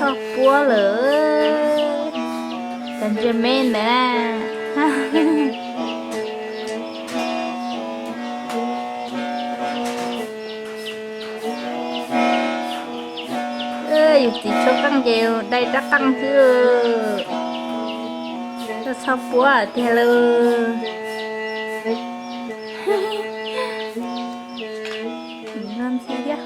Txhob puab lawm, tas ntsia me ntawd na. Yus txiv tshuab qeej ces dai rab qeej xwb. Txhob puab tiag lauj. Ntxhi thiab.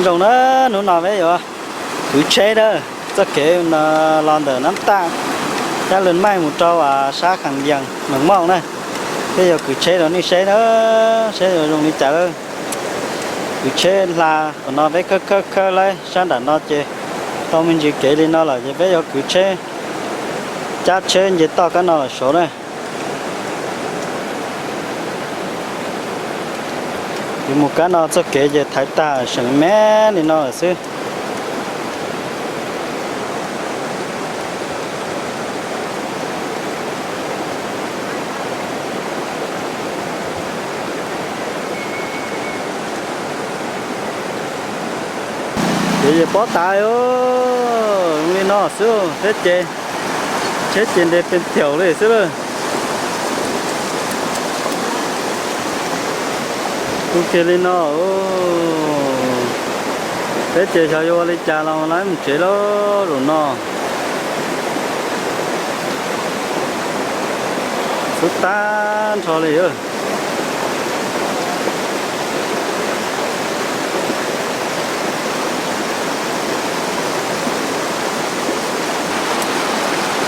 Zoo na, hnub no peb yuav kwv tsheb na, txoj kev no los ntawm Nab Taj, Cab Lwm Maij mus rau sab Khees Yees Mees Moj na. Peb yuav kwv tsheb rau nej saib na, saib yuav zoo li cas lawm. Kwv tsheb hla, qhov no peb khawb khawb khawb laib sab nram no ces tau me ntsis kev li no lawm ces peb yuav kwv tsheb cab tsheb nce toj kab no lawm saud na. Yuav mus kab no txoj kev ces thaiv tag seem me li no lawm xwb. Ces yog pob tas zoo li no xwb, tsheb ces, tsheb ces nres pes tiaum li xwb lawm. Kuj kiag li no, peb ces xyov yuav ua li cas los lawv mus tsev lawm zaum no. Xub tag nrho li.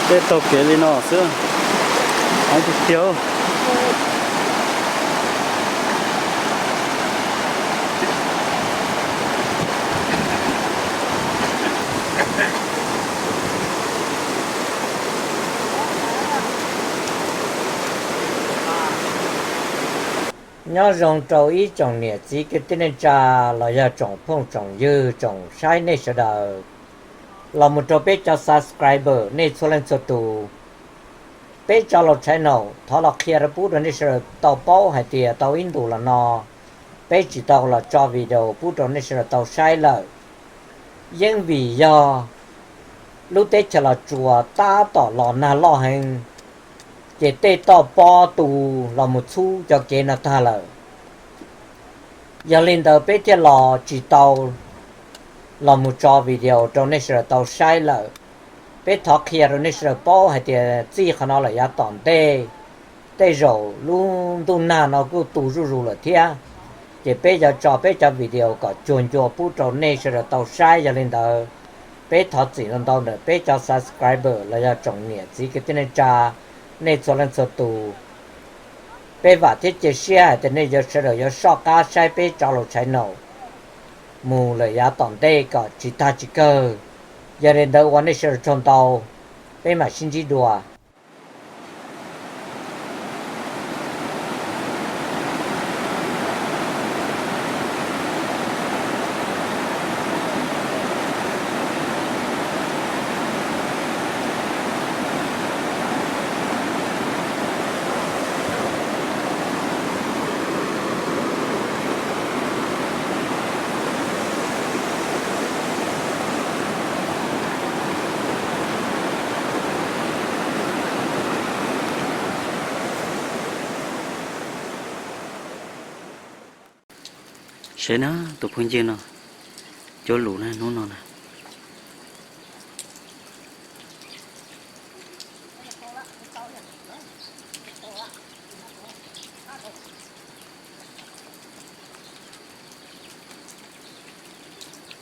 Tej taug kev li no xwb, heev tiag tiag. Nyob zoo rau ib tsoom niam txiv kwv tij neej tsa los yog tsoom phooj tsoom ywg tsoom saib nej sawv daws, los mus rau peb cov subscriber nej txhua leej txhua tus. Peb tso los channel thov los qhia rau pub rau nej sawv daws tau paub hais tias tau ib ntus los no peb tsis tau los tso video pub rau nej sawv daws tau saib lawm. Yeej vim yog lub teb chaws Los Tsuas tab tom los nag loj heev, ces tej toj pob tu los mus txhub cov kev no tag lawm. Yog li ntawd peb thiaj los tsis tau los mus tso video rau nej sawv daws tau saib lawm. Peb thov qhia rau nej sawv daws paub hais tias txij qhov no lawm yav tom ntej, tej zaum lub ntuj nag no kuj tu zuj zus lawm thiab. Ces peb yuav tso peb cov video kom cuag ncua pub rau nej sawv daws tau saib. Yog li ntawd, peb thov txim ntau ntau ntawm peb cov subscriber los yog tsoom niam txiv kwv tij neej tsa nej txhua leej txhua tus. Peb vam thiab cia siab hais tias nej yuav sawv daws yuav soj qab saib peb tso los channel mus lawm yav tom ntej kom tsis tag tsis kawg. Yog li ntawd ua nej sawv daws tsaug ntau, peb mam sib ntsib dua. Saib na, tus phooj ywg no cuab lus na hnub no na.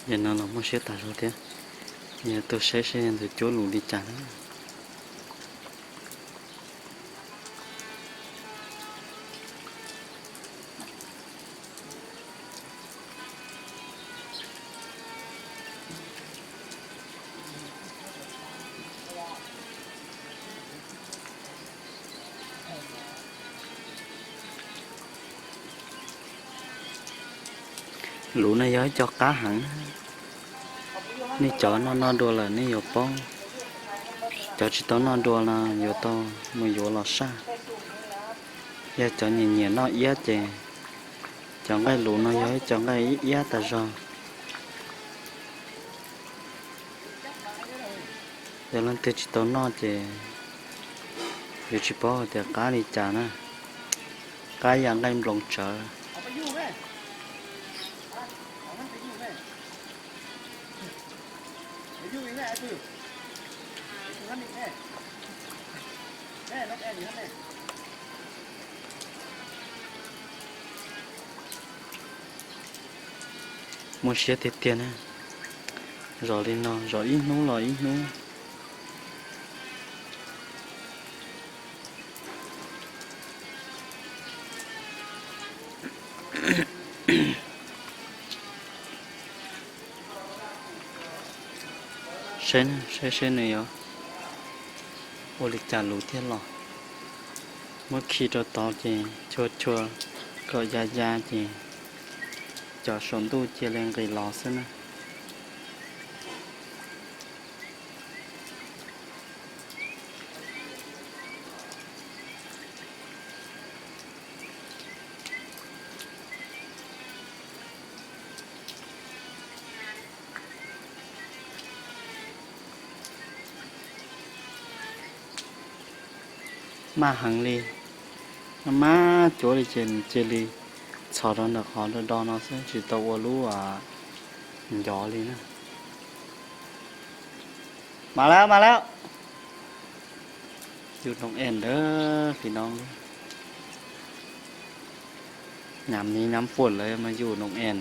Yog no los muaj siab tas zog thiab. Yog tuaj saib seb ntawd cuab lus li cas na. Lus no yog ib co qab heev. Nej cov noj noj dua lawm nej yuav paub. Cov tsis tau noj dua no yuav tau mus yuav los saj. Yog cov nyiam nyiam noj iab ces cov nqaij lus no yog ib co nqaij iab iab tas zog. Yog leej twg tsis tau noj ces yuav tsis paub hais tias qab li cas na. Qab yam nqaij nploos tsawv. Muaj siab tiag tiag na. Zov li no zov ib hnub los ib hnub. Saib, saib seb nws yuav ua li cas lus thiaj los. Muab khi rau tod ces chua chua kom ya ya ces cov saum ntuj cia li nqis los xwb na. Maj heev li, maj cuav li ces nws cia li txhos rau ntawm qhov do do no xwb tsis tau ua lub ncov li na. Mas lawm mas lawm. Yus noom en ntawd fi no, nyam ni nyam puas lawv mas yus noom en.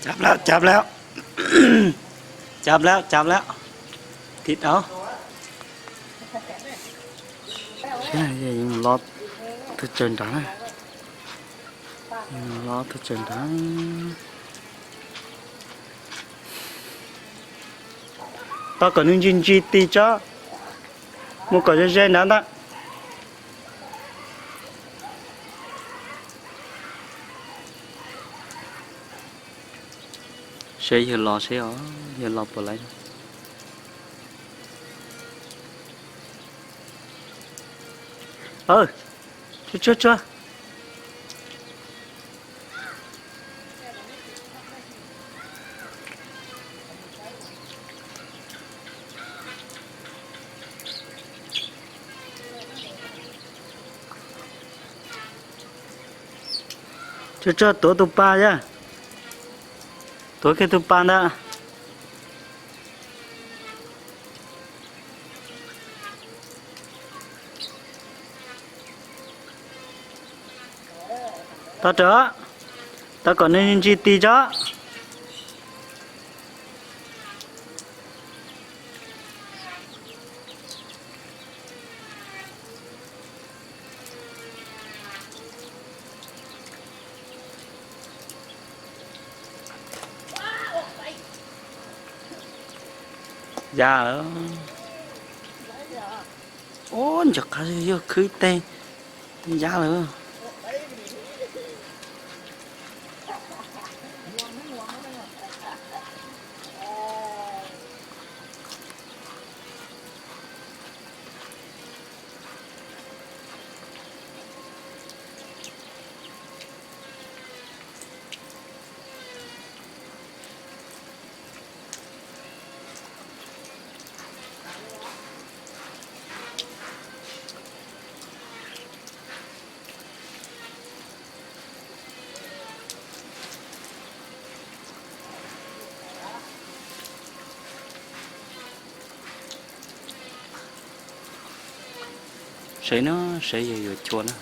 Chab lawm, chab lawm, chab lawm, chab lawm. Thib dhau. Los tug tsaws nrad na, los tug tsaws nrad. Tos kom nws ntsis ntsis ti tso, mus kom ze ze nrad ntag. Seb yawg los seb os, yawg los puas laiv. Tsuag tsuag tsuag. Tsuag tsuag tuav tus pas yog. Tuav kiag tus pas ntawd. Tau rawm, tau kom nws ntsis tis tso. Ya lawm. Ub, ntsis qab yog khwb teg, ya lawm. Saib no, saib yawg yuav chua na.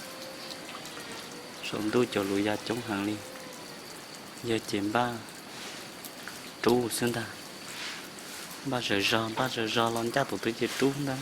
Saum ntuj cov lus ya coob heev li. Yawg ces npaj rub xwb ntag. Npaj zawv zog, npaj zawv zog los ncaj tus twg ces rub ntag.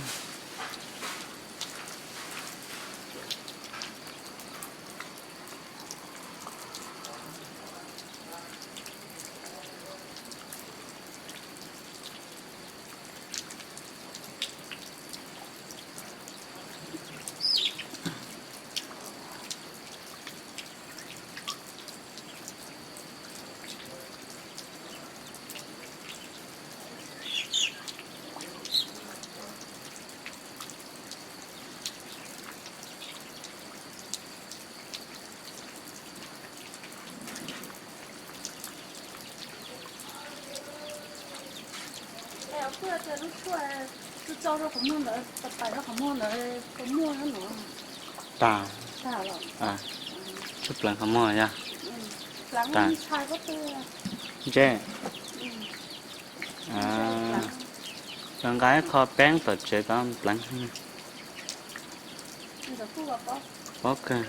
Tag, tsuj pleev qhov muag yog. Tag, ntse. Nqa ib qho peeb tom tsev tod pleev. Pob kawg.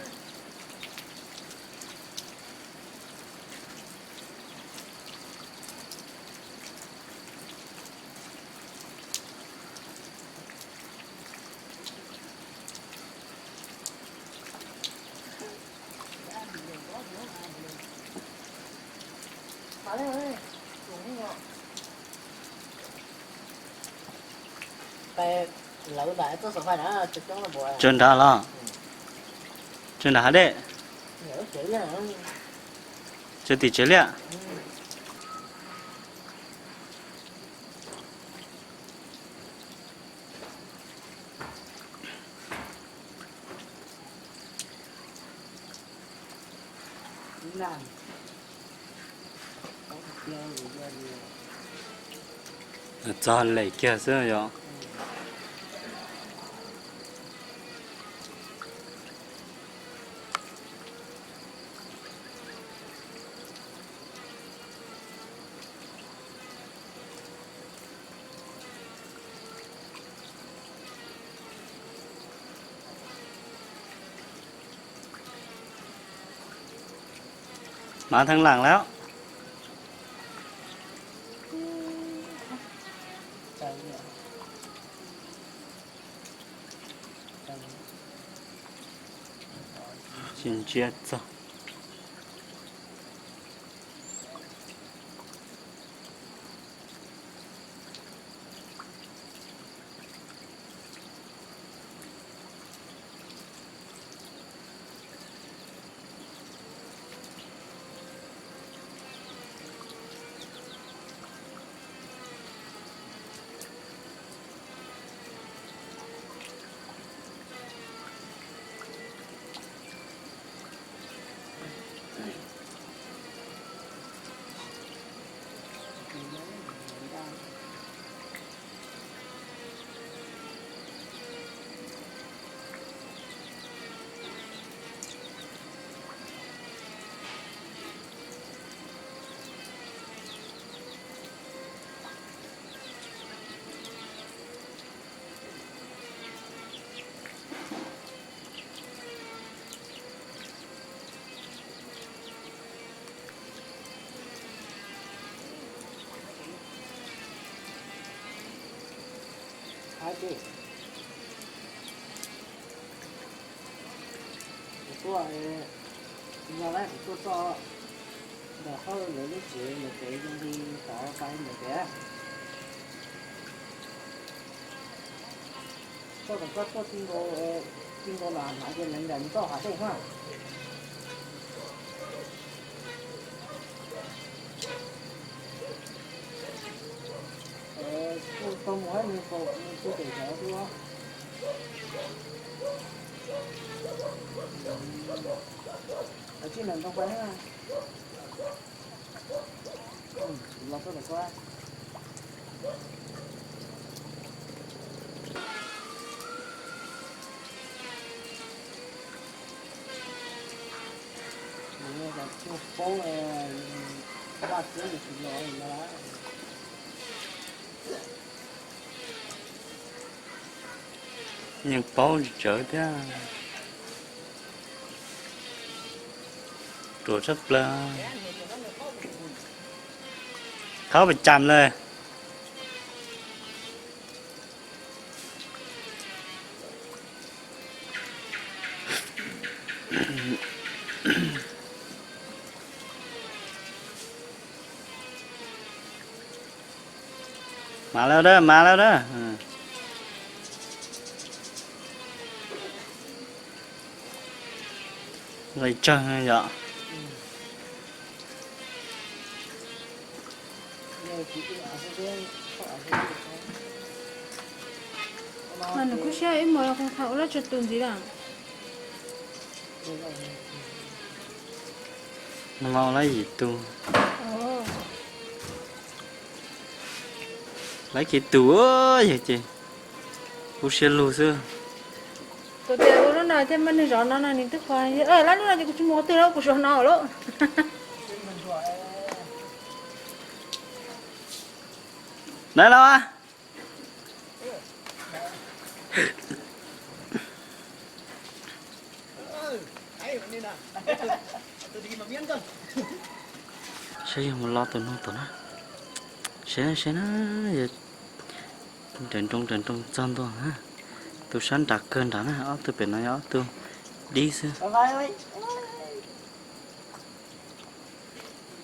Tsaws nrad los? Tsaws nrad hav dej? Tsaws tim tsev liaj? Txog lem kiag xwb yom. Maiv theej laam lawm. Tsis ntsia txog. Ces kuv tuaj, no lawm kuv tuaj txog ntawm hauv lawv lub tsev, lawv tsev zoo li tod pais ntawm tias txog tom koj tuaj ti nkaus, ti nkaus los hnav ces lawv nram ntoj hav dej na. Tau mus hab nws kaum nws tu pem cov tu. Tsis nram ntoo pais na. Los txog lawm ko. Nws cov tsis paub, vaj txiv nws tsis los no. Yeej paub tsis tsawv thiab. Ruam tshaj plaws. Khawb pes cas lawm. Mas lawm dab, mas lawm dab. Lais tsawg yom. Mas nws kuj siab ib hmos los qhov ua laj tsawg tus ntxiv lawm. Nws mas ua laj yim tus. Lawv kev tus yog ces kuj siab lug xwb. Kuv tias ua lub no thiaj muaj neeg zov no no nws twb qhuav, lab lub no ces kuv tsis mus qhov twg lawm, kuv zov no lawm. Dab laug a. Saib yog mus lo tus noog tom na. Saib na, saib na, yog nrawm nroos nrawm nroos txog ntua na. Tus sab nram kawg nrad na, ob tug pem no yog ob tug dib xwb.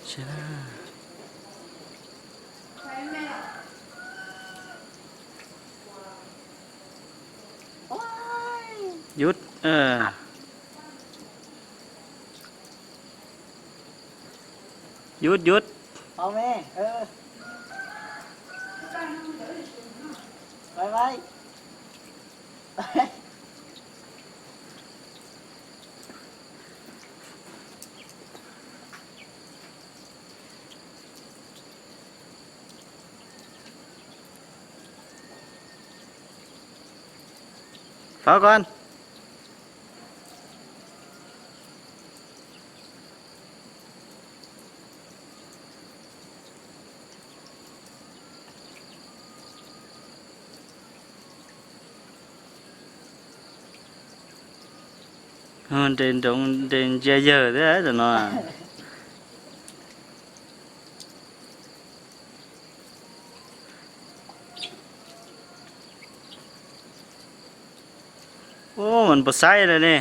Saib na. Yub, yub, yub. Thov con. Nres nroos nres ntsia yawg thiab tam no. Ub, mas npau saib lawm ne.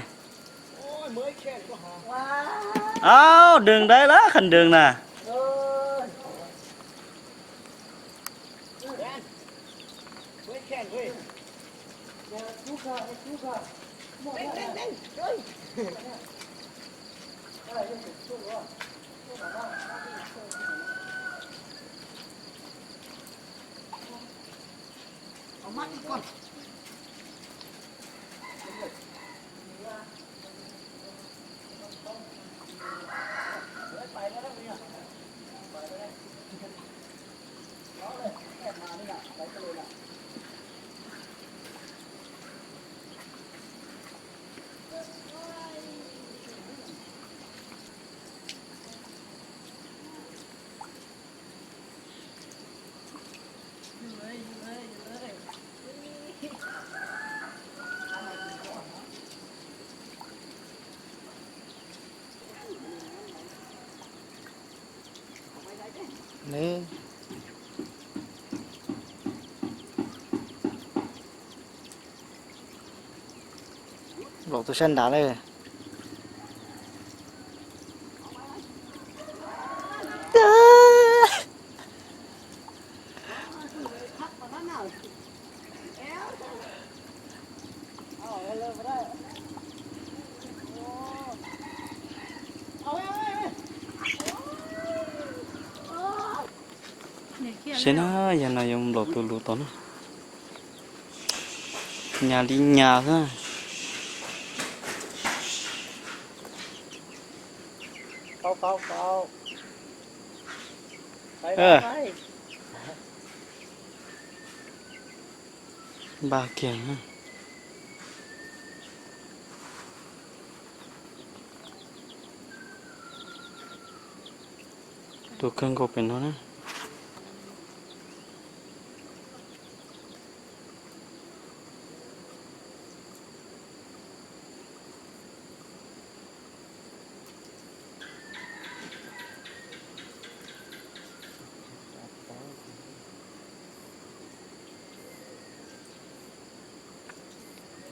Au, dwg dai lawm, kham dwg na. Nws Los tus sab nrad lawm. Seb na, yog no yuav nplaum tus lus tod na. Nyas li nyas xwb. Npaj kiag na. Tus kawg nkaus pem no na.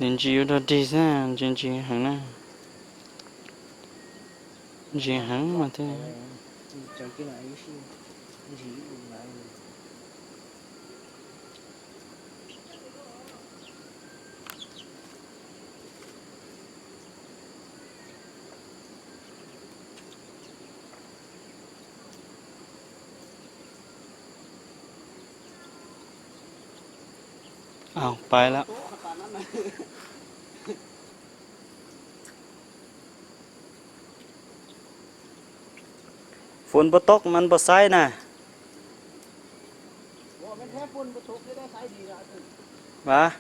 Nws ntsis ua dog dig xwb, ntsis ntsis heev na. Ntsis heev mas thiaj. Au, pais lawm. Phun npua toj mas npua xaib na. Vas.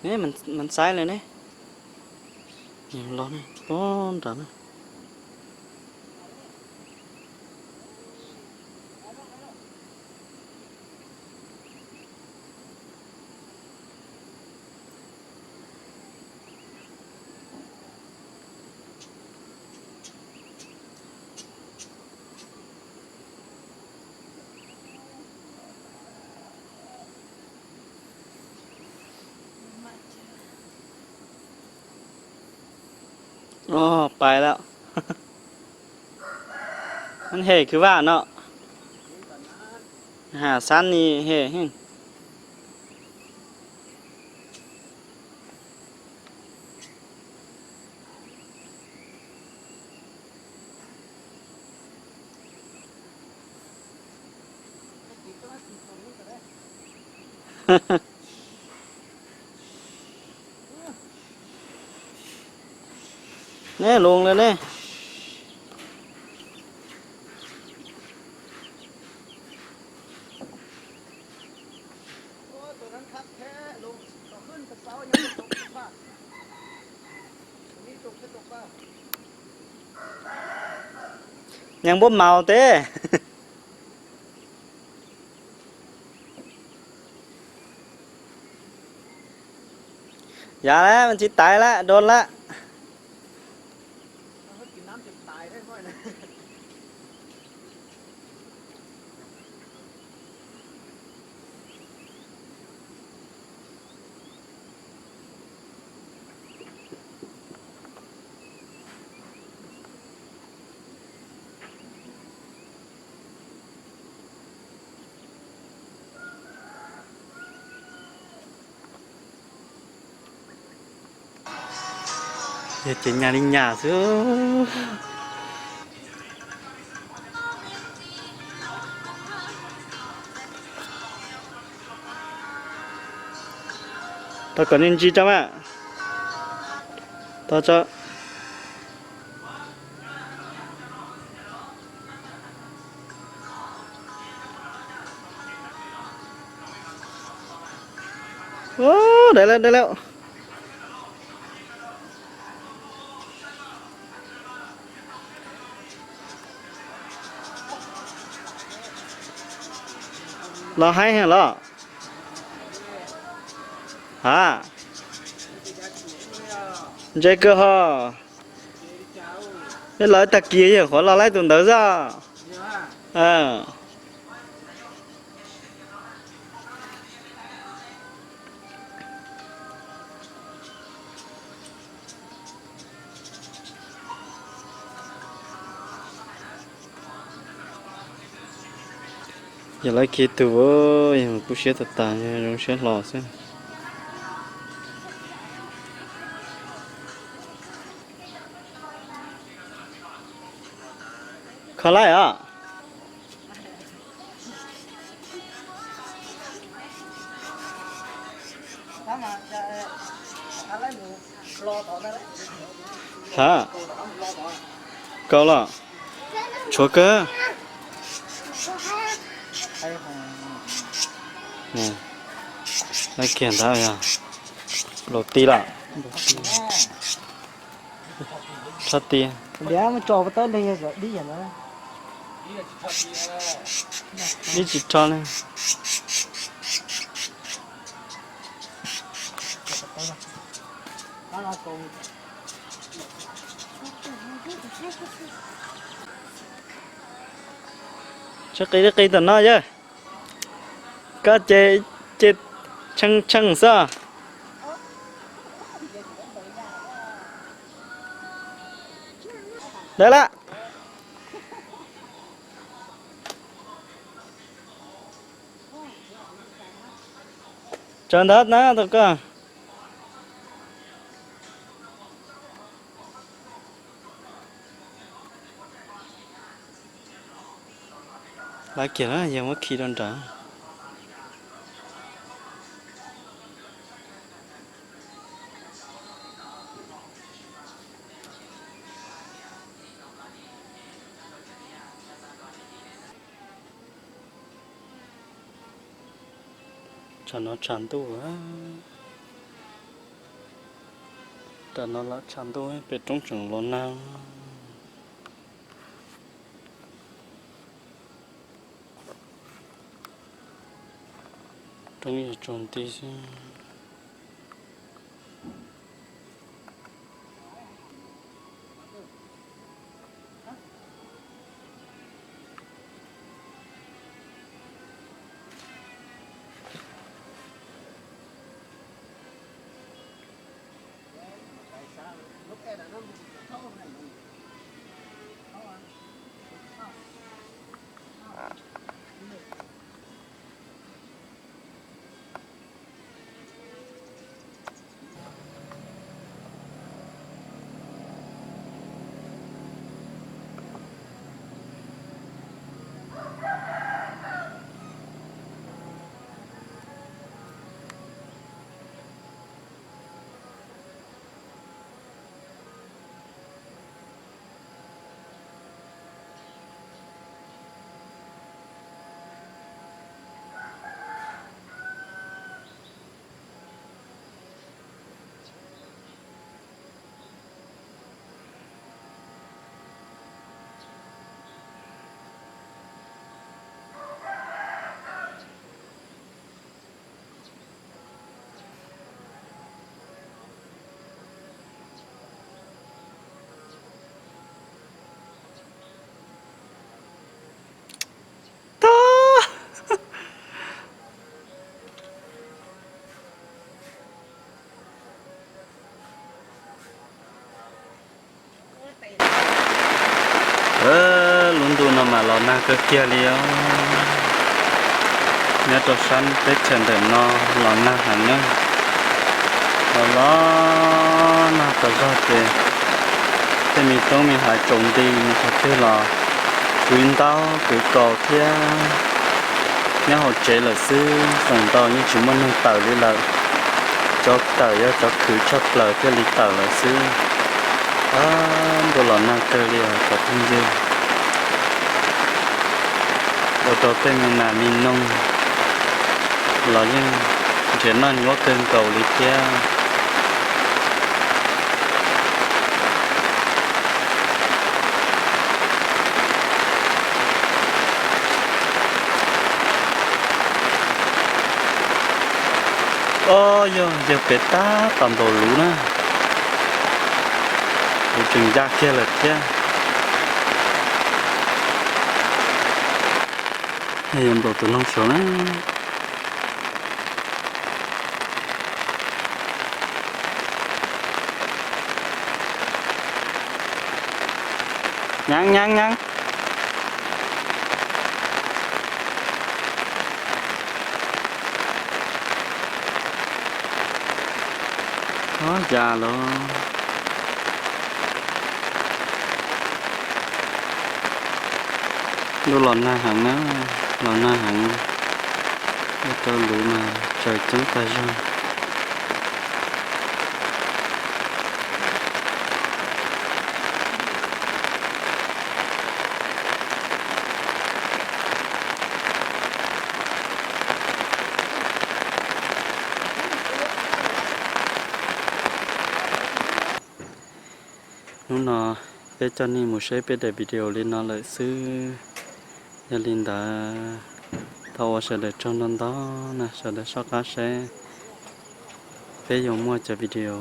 Ne, mas xaib lawm ne. Los ne, tuaj nram na. Pais lawm. Hem kwv vaj no. Has xab ni hem. Ne, loo lawm ne. Nyeej npuab maus teb. Yav lawm, mas tsis taiv lawm, doos lawm. Yog ces nyas li nyas xwb. Tau kom nej ntsis tso mas. Tau tso. Ub, dai lawm, dai lawm. Los haib heev los? Ha, ntse kawg ho. Peb los ib tag kis yog qhuav los laib tus ntawd xwb. Yog lawv khi tug, yog kuj siab tas tas, zoo siab hlo xwb. Kho laij os. Ha, kaus los, tshuav kawg. Lawv kiag ntawd yog laus ti lawm. Tshaj ti. Dib tsis rho li. Tsab qis li qis tom no yawg. Koj ces, ces tsheej tsheej xwb. Dawb lawm. Tsaws ntawd na tus koj. Lawv kiag na, yog muab khi rau nram. Tsam no tshav ntuj, tam no lam tshav ntuj pem roob tseem los nag. Roob yog tsaus nti xwb. Lub ntuj no mas los nag kawg kiag li os. Nyob rau sab teb chaws ntawm no los nag heev na. Los los nag tas zog ces tej me roob me hav tsaus nti, mus qhov twg los kwv ntaub kwv kaus thiab. Nyob hauv tsev lawm xwb, feem ntau yeej tsis muaj neeg tawm li lawm. Cov tawm yog cov khwv tshaj plaws thiaj li tawm lawm xwb. Ntuj los nag kawg li os cov phooj ywg. Ua rau tej me nas me noog los yeej nrhiav noj nyob kawg nkaus li thiab. Os, yog yawg pem tab tom npaum luv na, luv tseem ya kiag lawm thiab. Yog npaum tus noog saud na. Nyav nyav nyav. ya lawm. Ntuj los nag heev na, los nag heev, ua rau luv mas tsaws ceeb tag zog. Hnub no peb coj nej mus saib peb daim video li no lawm xwb. Yog li ntawd, thov ua sawv daws tsaug ntau ntau na, sawv daws soj qab saib. Peb yuav muaj cov video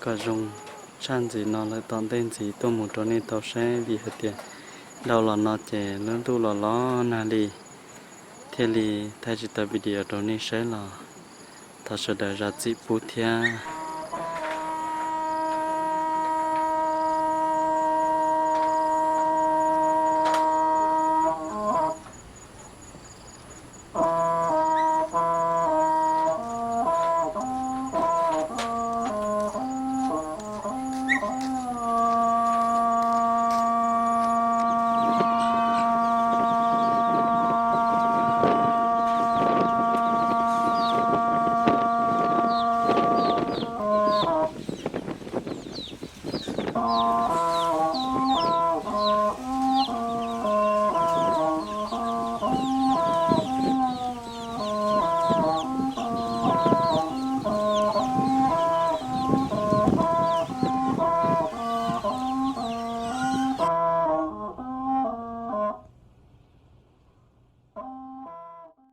kom zoo tshaj ntxiv no lawm tom ntej ntxiv tuaj mus rau nej tau saib, vim hais tias dhau los no ces lub ntuj los los nag li, thiaj li thaij tsis tau video rau nej saib los thov sawv daws zam txim pub thiab.